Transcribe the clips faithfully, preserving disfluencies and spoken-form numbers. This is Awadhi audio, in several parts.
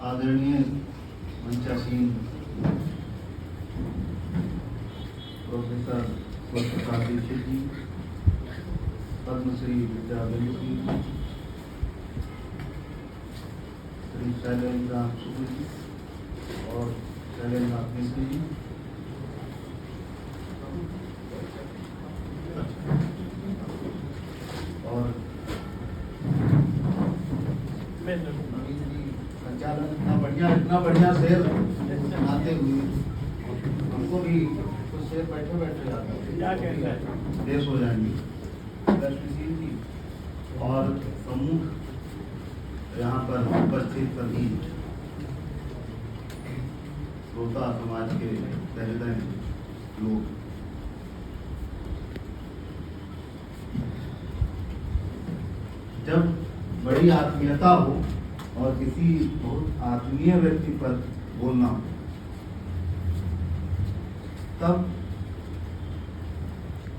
आदरणीय मंचासीन प्रोफेसर शिवप्रसाद दीक्षित जी, पद्मश्री विद्या बिंदु जी, श्री शैलेंद्र नाथ शुक्ल जी और शैलेंद्र नाथ मिश्र जी, और नवीन जी, संचालन इतना बढ़िया, इतना बढ़िया शेर सुनाते हुए हमको भी कुछ शेर बैठे बैठे याद आ गए। क्या कहते हैं? पेश हो जाएंगे। लक्ष्मीशील जी और सम्मुख यहाँ पर उपस्थित सभी श्रोता समाज के सहृदय लोग, जब बड़ी आत्मीयता हो और किसी बहुत आत्मीय व्यक्ति पर बोलना हो, तब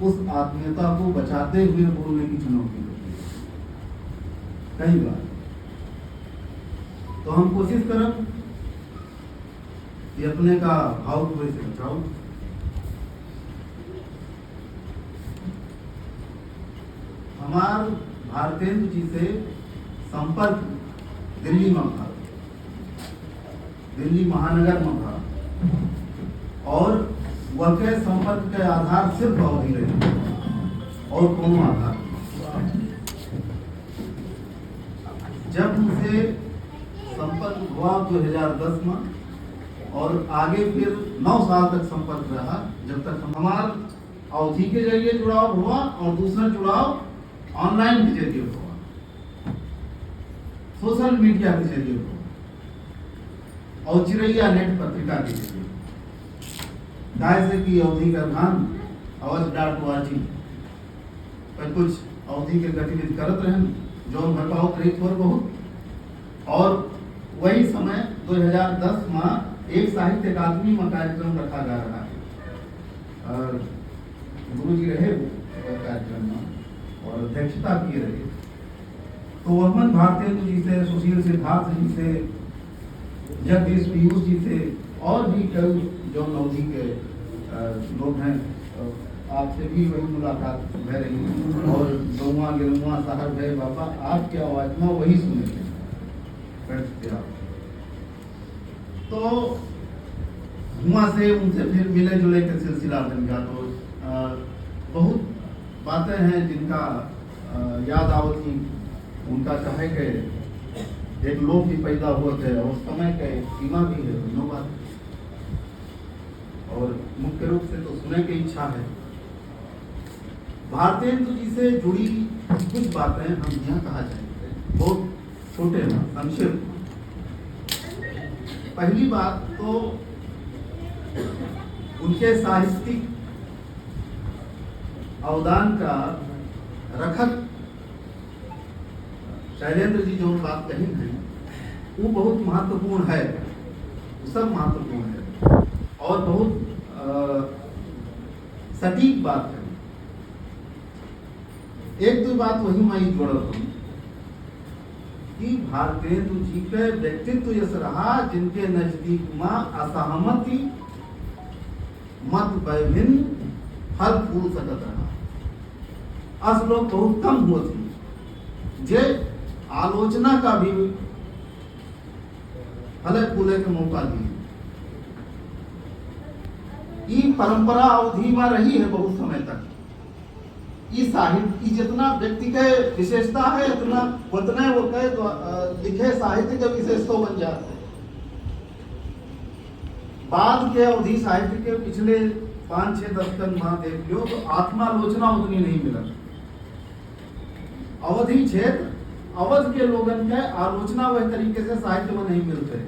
उस आत्मीयता को बचाते हुए बोलने की चुनौती होती है कई बार। तो हम कोशिश करब कि अपने का भाव को वैसे बचाओ। हमार भारतेंदु जी से संपर्क दिल्ली मा भा, दिल्ली महानगर मा भा, और वह के संपर्क के आधार सिर्फ अवधी रहे और कोनो आधार नहीं। जब उनसे संपर्क हुआ दो हज़ार दस मा, और आगे फिर नौ साल तक संपर्क रहा, जब तक हम, हमार अवधी के जरिए जुड़ाव हुआ और दूसरा जुड़ाव online के जरिए हुआ, social media के जरिए हुआ और चिरैया नेट पत्रिका के जरिए। काहे से कि अवधी का ध्यान अवध dot org पर कुछ अवधी के गतिविधि करत रहन, जौन भर पावत रही थोर बहुत। और वही समय दो हज़ार दस मा एक साहित्य अकादमी मा कार्यक्रम रखा जा रहा है। और गुरु जी रहे वो कार्यक्रम मा और अध्यक्षता किए रहे। तो वहमन भारतेंदु जी से, सुशील सिद्धार्थ जी से, जगदीश पीयूष जी से और भी कई जौन अवधी के, अ, लोग हैं, अ, आपसे भी वही मुलाकात भय रही और गौवा गिरौवा शहर भय बाबा आपके आवाज मा वही सुने थे, बैठ थे आप। तो हुआँ से उनसे फिर मिले जुले के सिलसिला बन गया। तो, अ, बहुत बातें हैं जिनका, अ, याद आवत ही उनका कहे के एक लोभ भी पैदा होत है और समय के सीमा भी है, दोनों बात। और मुख्य रूप से तो सुने के इच्छा है। भारतेंदु जी से जुड़ी कुछ बातें हम यहाँ कहा चाहेंगे, बहुत छोटे में, संक्षिप्त में। पहली बात तो उनके साहित्यिक अवदान का रखत शैलेंद्र जी जौन बात कहिन हैं, वो बहुत महत्वपूर्ण है, वो सब महत्वपूर्ण है और बहुत, अ, सटीक बात है। एक दो बात वही मैं जोड़त हूँ कि भारतेंदु जी के व्यक्तित्व यस रहा जिनके नजदीक मा असहमति मत वै भिन्न फल फूल सकत रहा। अस लोग बहुत कम होत ही जे आलोचना का भी फले फूले के मौका दिए। ई परंपरा अवधी मा रही है बहुत समय तक। ई साहित्य, ई जितना व्यक्ति के विशेषता है, उतना, उतने वो के तो, अ, लिखे साहित्य के विशेषतो बन जात है। बाद के अवधी साहित्य के पिछले पाँच छह दशकन मा देख लो तो आत्मालोचना उतनी नहीं मिलत। अवधी क्षेत्र, अवध के लोगन के आलोचना वह तरीके से साहित्य मा नहीं मिलत है।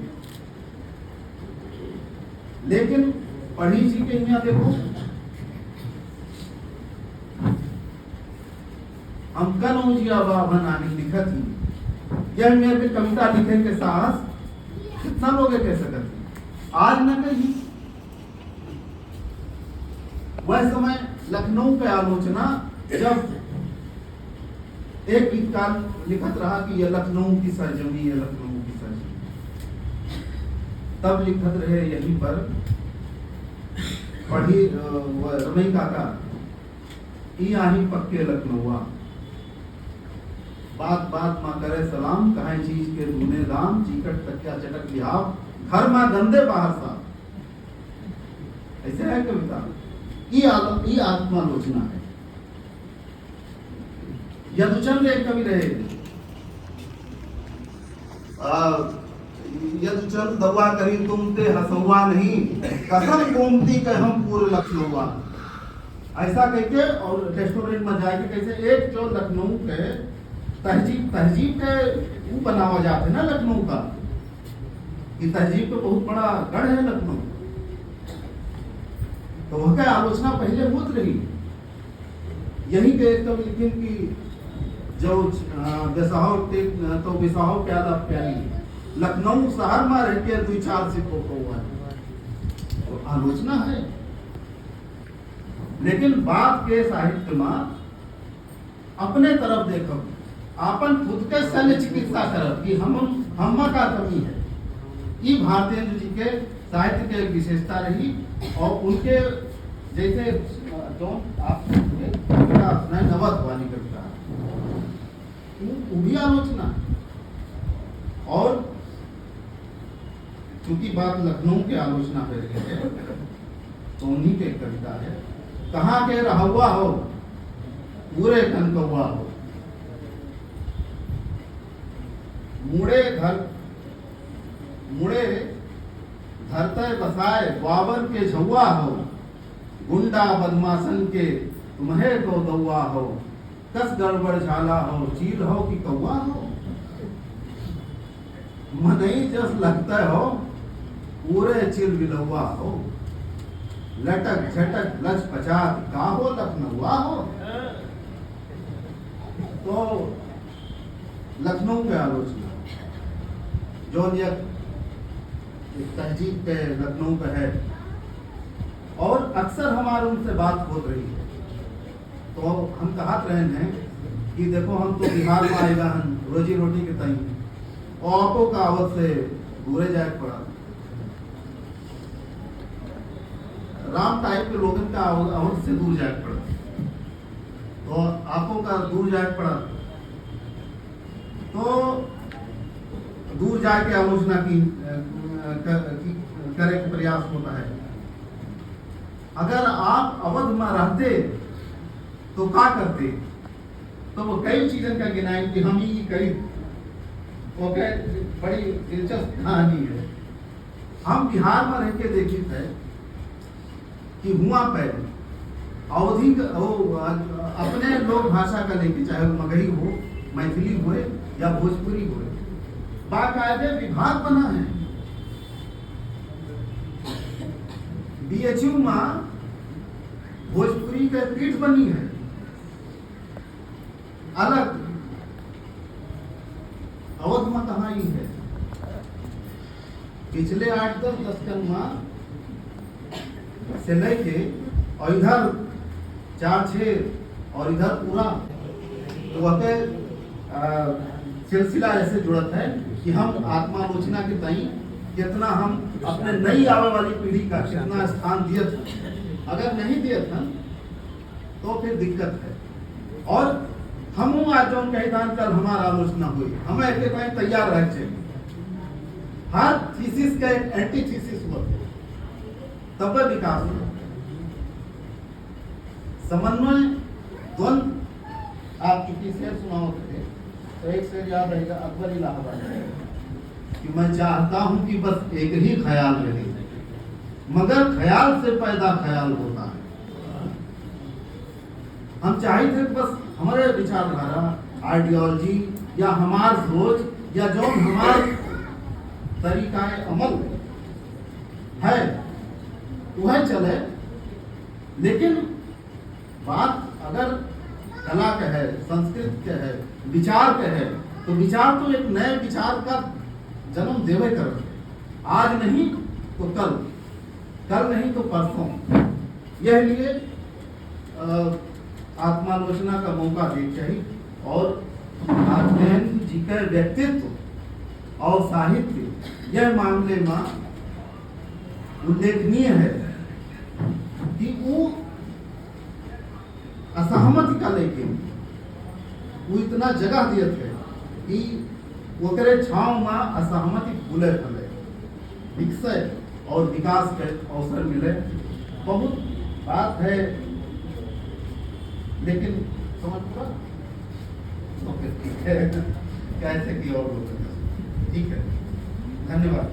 लेकिन पढ़ी जी के यहाँ देखो, हम कनौजिया बाभन आनी लिखत ही, यह मेरे कविता लिखे के साहस कितना लोग कह सकत ही? आज न कही। वह समय लखनऊ के आलोचना, जब एक गीतकार लिखत रहा कि यह लखनऊ की सरजमी, यह लखनऊ की सरजमी, तब लिखत रहे यहीं पर, पढ़ी, अ, वो रमई काका, "ई आही पक्के लखनऊआ, बात बात मा करे सलाम, कहे चीज के दूने दाम, चीकट तकिया चटक लिहाव, घर मा गंदे बाहर साफ।" ऐसे है कविता। ई आल-, ई आत्मालोचना है। यदुचंद एक कवि रहे। आ, यदुचंद दउआ करी तुम ते हंसउआ नहीं, कसम गोमती के हम पूरे लखनऊआ। ऐसा कह के और रेस्टोरेंट में जाके कैसे एक जो लखनऊ के तहजीब, तहजीब के वो बनावा जाते ना लखनऊ का, कि तहजीब का बहुत बड़ा गढ़ है लखनऊ। तो वह का आलोचना पहले होत रही। यही के एकदम लिखिन कि जो, अ, बेसाहो के, अ, तो बेसाहो प्याला प्याली। लखनऊ शहर मा रह के दुई चार सिक्को को हुआ है। तो आलोचना है। लेकिन बात के साहित्य मा अपने तरफ देखब, आपन खुद के शल्य चिकित्सा करब कि हम, हम्मा का कमी है। ई भारतेंदु जी के साहित्य के एक विशेषता रही और उनके जैसे, अ, जो आप सुने, कविता सुनाए, नवत वाली कविता, वो, वो भी आलोचना है। और चूंकि बात लखनऊ के आलोचना पे रही है, तो उन्हीं के कविता है, "कहाँ के रहउआ हो, पूरे कनकउआ हो, मुड़े घर, मुड़े धरते बसाए बाबर के झउआ हो, गुंडा बदमाशन के तुम्हें तो दउआ हो, कस गड़बड़ झाला हो, चील हो कि कौआ हो, मनई जस लगते हो, पूरे चिलबिलौआ हो, लटक झटक लचपचात का हो लखनऊआ हो।" तो लखनऊ के आलोचना, जौन एक, एक तहजीब पे लखनऊ पे है, और अक्सर हमार उनसे बात होत रही है, तो हम कहत रहन हैं कि देखो, हम तो बिहार मा आइला हन रोजी रोटी के तई, और आपो का आवत से दूरे जाए के पड़ा। राम टाइप के लोगन का आव-, आवत से दूर जाए के पड़ा, तो आपो का दूर जाए के पड़ा। तो दूर जाके आलोचना की, अ, क-, की, करे के प्रयास होता है। अगर आप अवध मा रहते तो का करते? तो वो कई चीजन का गिनाई कि हम ई करी। ओके, बड़ी दिलचस्प कहानी है। हम बिहार मा रह के देखित है कि हुआँ पे अवधी क-, ओ, अ-, अपने लोक भाषा का लेके, चाहे वो मगही हो, मैथिली होए या भोजपुरी होए, बाकायदे विभाग बना है। बीएचयू मा भोजपुरी के पीठ बनी है। अलग अवध मा कहाँ ही है। पिछले आठ दस दशकन मा से लेके और इधर चार छः और इधर पूरा, तो वह के, आ, सिलसिला ऐसे जुड़त है कि हम आत्मालोचना के तई कितना हम अपने नई आवे वाली पीढ़ी का कितना स्थान दियत है। अगर नहीं दियत है, तो फिर दिक्कत है। और हम आज जौन कही दान कल हमार आलोचना हुई, हम एक टाइम तैयार रह चाहिए। हर थीसिस का एक एंटीथीसिस होता है, तब विकास होता है। समन्वय, द्वंद। आप चूंकि शेर सुनावत थे, तो एक शेर याद आएगा, अकबर इलाहाबाद का, कि "मैं चाहता हूं कि बस एक ही ख्याल रहे, मगर ख्याल से पैदा ख्याल होता है।" हम चाहित है कि बस हमारे विचारधारा, आइडियोलॉजी या हमार सोच या जो हमार तरीकाए अमल है, वह चले। लेकिन बात अगर कला के है, संस्कृति के है, विचार के है, तो विचार तो एक नए विचार का जन्म देवे करत है। आज नहीं तो कल, कल नहीं तो परसों। यह लिए, अ, आत्मालोचना का मौका देक चाहिए और भारतेंदु जी के व्यक्तित्व और साहित्य यह मामले मा उल्लेखनीय है कि वो असहमति का लेके वो इतना जगह दिए थे कि ओकरे छांव में असहमति फूले फले, विकसे और विकास के अवसर मिले। बहुत बात है, लेकिन समझ पूरा? ओके, ठीक है। कैसे कि और लोग हैं। ठीक है, धन्यवाद।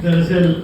दरअसल